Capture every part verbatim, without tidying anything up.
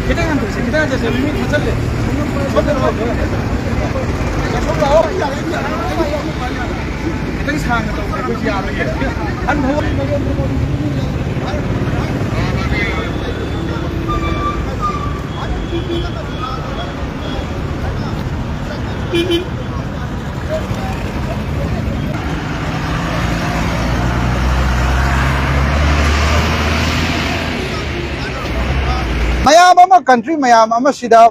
ꯈꯤꯇꯪ ꯍꯟꯊꯁꯦ, ꯈꯤꯇꯪ ꯍꯟꯊꯁꯦ, ꯃꯤ ꯊꯠꯆꯜꯂꯦ꯫ ꯁꯣꯝꯗ ꯂꯥꯛꯑꯣ꯫ ꯈꯤꯇꯪ ꯁꯥꯡꯅ ꯇꯧꯁꯦ, ꯑꯩꯈꯣꯏꯁꯨ ꯌꯥꯔꯣꯏꯌꯦ꯫ ꯍꯟ ꯍꯧ-, ꯃꯌꯥꯝ ꯑꯃ, ꯀꯟꯇ꯭ꯔꯤ ꯃꯌꯥꯝ ꯑꯃꯁꯤꯗ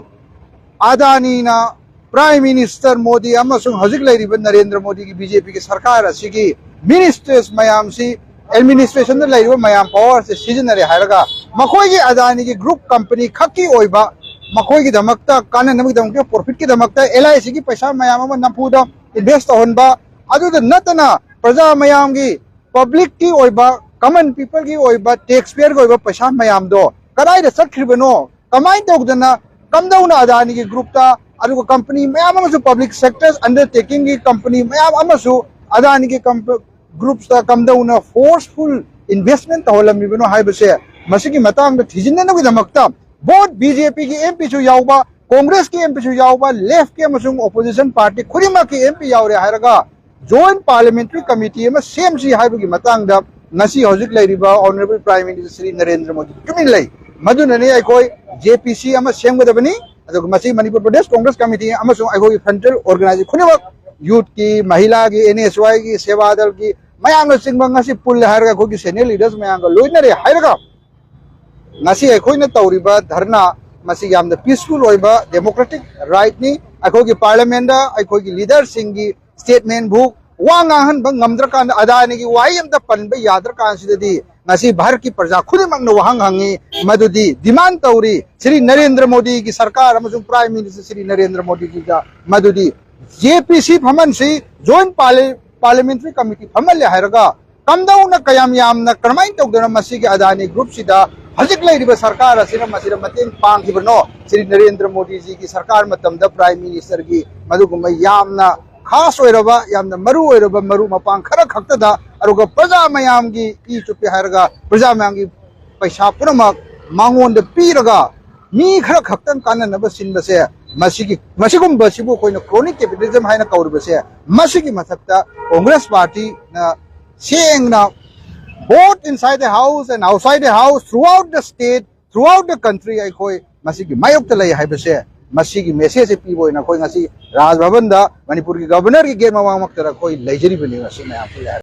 ꯑꯗꯥꯅꯤꯅ, ꯄ꯭ꯔꯥꯏꯝ ꯃꯤꯅꯤꯁꯇꯔ ꯃꯣꯗꯤ ꯑꯃꯁꯨꯡ ꯍꯧꯖꯤꯛ ꯂꯩꯔꯤꯕ ꯅꯔꯦꯟꯗ꯭ꯔ ꯃꯣꯗꯤꯒꯤ ꯕꯤ ꯖꯦ ꯄꯤꯒꯤ ꯁꯔꯀꯥꯔ ꯑꯁꯤꯒꯤ ꯃꯤꯅꯤꯁꯇ꯭ꯔꯤꯁ ꯃꯌꯥꯝꯁꯤ, ꯑꯦꯗꯃꯤꯅꯤꯁꯇ꯭ꯔꯦꯁꯟꯗ ꯂꯩꯔꯤꯕ ꯃꯌꯥꯝ ꯄꯋꯥꯔꯁꯦ ꯁꯤꯖꯤꯟꯅꯔꯦ ꯍꯥꯏꯔꯒ, ꯃꯈꯣꯏꯒꯤ ꯑꯗꯥꯅꯤꯒꯤ ꯒ꯭ꯔꯨꯞ ꯀꯝꯄꯅꯤ ꯈꯛꯀꯤ ꯑꯣꯏꯕ, ꯃꯈꯣꯏꯒꯤꯗꯃꯛꯇ ꯀꯥꯟꯅꯅꯕꯒꯤꯗꯃꯛꯇ, ꯄ꯭ꯔꯣꯐꯤꯠꯀꯤꯗꯃꯛꯇ ꯑꯦꯜ ꯑꯥꯏ ꯁꯤꯒꯤ ꯄꯩꯁꯥ ꯃꯌꯥꯝ ꯑꯃ ꯅꯝꯐꯨꯗ ꯏꯟꯚꯦꯁ ꯇꯧꯍꯟꯕ, ꯑꯗꯨꯗ ꯅꯠꯇꯅ ꯄ꯭ꯔꯖꯥ ꯃꯌꯥꯝꯒꯤ, ꯄꯕ꯭ꯂꯤꯛꯀꯤ ꯑꯣꯏꯕ, ꯀꯃꯟ ꯄꯤꯄꯜꯒꯤ ꯑꯣꯏꯕ, ꯇꯦꯛꯁ ꯄꯦꯌꯔꯒꯤ ꯑꯣꯏꯕ ꯄꯩꯁꯥ ꯃꯌꯥꯝꯗꯣ ꯀꯗꯥꯏꯗ ꯆꯠꯈ꯭ꯔꯤꯕꯅꯣ, ꯀꯃꯥꯏꯅ ꯇꯧꯗꯅ ꯀꯝꯗꯧꯅ ꯑꯗꯥꯅꯤꯒꯤ ꯒ꯭ꯔꯨꯞꯇ, ꯑꯗꯨꯒ ꯀꯝꯄꯅꯤ ꯃꯌꯥꯝ ꯑꯃꯁꯨ, ꯄꯕ꯭ꯂꯤꯛ ꯁꯦꯛꯇꯔ ꯑꯟꯗꯔꯇꯦꯀꯤꯡꯒꯤ ꯀꯝꯄꯅꯤ ꯃꯌꯥꯝ ꯑꯃꯁꯨ ꯑꯗꯥꯅꯤꯒꯤ ꯀꯝꯄ-, ꯒ꯭ꯔꯨꯞꯁꯇ ꯀꯝꯗꯧꯅ ꯐꯣꯔꯁꯐꯨꯜ ꯏꯟꯚꯦꯁꯃꯦꯟ ꯇꯧꯍꯜꯂꯝꯃꯤꯕꯅꯣ ꯍꯥꯏꯕꯁꯦ, ꯃꯁꯤꯒꯤ ꯃꯇꯥꯡꯗ ꯊꯤꯖꯤꯟꯅꯅꯕꯒꯤꯗꯃꯛꯇ ꯕꯣꯠ ꯕꯤ ꯖꯦ ꯄꯤꯒꯤ ꯑꯦꯝ ꯄꯤꯁꯨ ꯌꯥꯎꯕ, ꯀꯣꯡꯒ꯭ꯔꯦꯁꯀꯤ ꯑꯦꯝ ꯄꯤꯁꯨ ꯌꯥꯎꯕ, ꯂꯦꯐꯀꯤ ꯑꯃꯁꯨꯡ ꯑꯣꯄꯣꯖꯤꯁꯟ ꯄꯥꯔꯇꯤ ꯈꯨꯗꯤꯡꯃꯛꯀꯤ ꯑꯦꯝ ꯄꯤ ꯌꯥꯎꯔꯦ ꯍꯥꯏꯔꯒ ꯖꯣꯏꯟꯠ ꯄꯥꯔꯂꯤꯌꯥꯃꯦꯟꯇꯔꯤ ꯀꯃꯤꯇꯤ ꯑꯃ ꯁꯦꯝꯁꯤ ꯍꯥꯏꯕꯒꯤ ꯃꯇꯥꯡꯗ ꯉꯁꯤ ꯍꯧꯖꯤꯛ ꯂꯩꯔꯤꯕ honourable prime minister Shri Narendra Modi ꯇꯨꯃꯤꯟ ꯂꯩ꯫ ꯃꯗꯨꯅꯅꯤ ꯑꯩꯈꯣꯏ ꯖꯦ ꯄꯤ ꯁꯤ ꯑꯃ ꯁꯦꯝꯒꯗꯕꯅꯤ, ꯑꯗꯨꯒ ꯃꯁꯤ ꯃꯅꯤꯄꯨꯔ ꯄ꯭ꯔꯗꯦꯁ ꯀꯣꯡꯒ꯭ꯔꯦꯁ ꯀꯃꯤꯇꯤ ꯑꯃꯁꯨꯡ ꯑꯩꯈꯣꯏꯒꯤ ꯐ꯭ꯔꯟꯇꯦꯜ ꯑꯣꯔꯒꯅꯥꯏꯖꯦꯁꯟ ꯈꯨꯗꯤꯡꯃꯛ, ꯌꯨꯠꯀꯤ, ꯃꯍꯤꯂꯥꯒꯤ, ꯑꯦꯟ ꯑꯦꯁ ꯋꯥꯏꯒꯤ, ꯁꯦꯕꯥꯗꯜꯒꯤ ꯃꯌꯥꯝꯅꯆꯤꯡꯕ ꯉꯁꯤ ꯄꯨꯜꯂꯦ ꯍꯥꯏꯔꯒ, ꯑꯩꯈꯣꯏꯒꯤ ꯁꯦꯅꯤꯌꯔ ꯂꯤꯗꯔꯁ ꯃꯌꯥꯝꯒ ꯂꯣꯏꯅꯔꯦ ꯍꯥꯏꯔꯒ, ꯉꯁꯤ ꯑꯩꯈꯣꯏꯅ ꯇꯧꯔꯤꯕ ꯙꯔꯅꯥ, ꯃꯁꯤ ꯌꯥꯝꯅ ꯄꯤꯁꯐꯨꯜ ꯑꯣꯏꯕ ꯗꯦꯃꯣꯀ꯭ꯔꯦꯇꯤꯛ ꯔꯥꯏꯠꯅꯤ꯫ ꯑꯩꯈꯣꯏꯒꯤ ꯄꯥꯔꯂꯤꯌꯥꯃꯦꯟꯗ ꯑꯩꯈꯣꯏꯒꯤ ꯂꯤꯗꯔꯁꯤꯡꯒꯤ ꯁ꯭ꯇꯦꯠꯃꯦꯟꯕꯨ ꯋꯥ ꯉꯥꯡꯍꯟꯕ ꯉꯝꯗ꯭ꯔꯀꯥꯟꯗ, ꯑꯗꯥꯅꯤꯒꯤ ꯋꯥꯍꯩ ꯑꯝꯇ ꯄꯟꯕ ꯌꯥꯗ꯭ꯔꯀꯥꯟꯁꯤꯗꯗꯤ, ꯉꯁꯤ ꯚꯥꯔꯠꯀꯤ ꯄ꯭ꯔꯖꯥ ꯈꯨꯗꯤꯡꯃꯛꯅ ꯋꯥꯍꯪ ꯍꯪꯉꯤ, ꯃꯗꯨꯗꯤ ꯗꯤꯃꯥꯟ ꯇꯧꯔꯤ, ꯁ꯭ꯔꯤ ꯅꯔꯦꯟꯗ꯭ꯔ ꯃꯣꯗꯤꯒꯤ ꯁꯔꯀꯥꯔ ꯑꯃꯁꯨꯡ ꯄ꯭ꯔꯥꯏꯝ ꯃꯤꯅꯤꯁꯇꯔ ꯁ꯭ꯔꯤ ꯅꯔꯦꯟꯗ꯭ꯔ ꯃꯣꯗꯤꯒꯤꯗ, ꯃꯗꯨꯗꯤ ꯖꯦ ꯄꯤ ꯁꯤ ꯐꯝꯍꯟꯁꯤ, ꯖꯣꯏꯟꯠ ꯄꯥꯔꯂꯤ-, ꯄꯥꯔꯂꯤꯌꯥꯃꯦꯟꯇꯔꯤ ꯀꯃꯤꯇꯤ ꯐꯝꯍꯜꯂꯦ ꯍꯥꯏꯔꯒ, ꯀꯝꯗꯧꯅ, ꯀꯌꯥꯝ ꯌꯥꯝꯅ, ꯀꯔꯝꯍꯥꯏꯅ ꯇꯧꯗꯅ ꯃꯁꯤꯒꯤ ꯑꯗꯥꯅꯤ ꯒ꯭ꯔꯨꯞꯁꯤꯗ ꯍꯧꯖꯤꯛ ꯂꯩꯔꯤꯕ ꯁꯔꯀꯥꯔ ꯑꯁꯤꯅ ꯃꯁꯤꯗ ꯃꯇꯦꯡ ꯄꯥꯡꯈꯤꯕꯅꯣ? ꯁ꯭ꯔꯤ ꯅꯔꯦꯟꯗ꯭ꯔ ꯃꯣꯗꯤꯖꯤꯒꯤ ꯁꯔꯀꯥꯔ ꯃꯇꯝꯗ ꯄ꯭ꯔꯥꯏꯝ ꯃꯤꯅꯤꯁꯇꯔꯒꯤ ꯃꯗꯨꯒꯨꯝꯕ ꯌꯥꯝꯅ ꯈꯥꯁ ꯑꯣꯏꯔꯕ, ꯌꯥꯝꯅ ꯃꯔꯨ ꯑꯣꯏꯔꯕ ꯃꯔꯨꯞ ꯃꯄꯥꯡ ꯈꯔ ꯈꯛꯇꯗ, ꯑꯗꯨꯒ ꯄ꯭ꯔꯖꯥ ꯃꯌꯥꯝꯒꯤ ꯏ ꯆꯨꯞꯄꯤ ꯍꯥꯏꯔꯒ ꯄ꯭ꯔꯖꯥ ꯃꯌꯥꯝꯒꯤ ꯄꯩꯁꯥ ꯄꯨꯝꯅꯃꯛ ꯃꯉꯣꯟꯗ ꯄꯤꯔꯒ ꯃꯤ ꯈꯔ ꯈꯛꯇꯪ ꯀꯥꯟꯅꯅꯕ ꯁꯤꯟꯕꯁꯦ, ꯃꯁꯤꯒꯤ, ꯃꯁꯤꯒꯨꯝꯕꯁꯤꯕꯨ ꯑꯩꯈꯣꯏꯅ chronic capitalism ꯍꯥꯏꯅ ꯀꯧꯔꯤꯕꯁꯦ, ꯃꯁꯤꯒꯤ ꯃꯊꯛꯇ Congress Partyꯅ ꯁꯦꯡꯅ both inside the house and outside the house, throughout the state, throughout the country ꯑꯩꯈꯣꯏ ꯃꯁꯤꯒꯤ ꯃꯥꯌꯣꯛꯇ ꯂꯩ ꯍꯥꯏꯕꯁꯦ, ꯃꯁꯤꯒꯤ message ꯄꯤꯕ ꯑꯣꯏꯅ ꯑꯩꯈꯣꯏ ꯉꯁꯤ ꯔꯥꯖ ꯚꯕꯟꯗ ꯃꯅꯤꯄꯨꯔꯒꯤ Governorꯒꯤ gate ꯃꯃꯥꯡꯃꯛꯇꯗ ꯑꯩꯈꯣꯏ ꯂꯩꯖꯔꯤꯕꯅꯤ ꯉꯁꯤ ꯃꯌꯥꯝ ꯄꯨꯜꯂꯦ ꯍꯥꯏꯕ꯫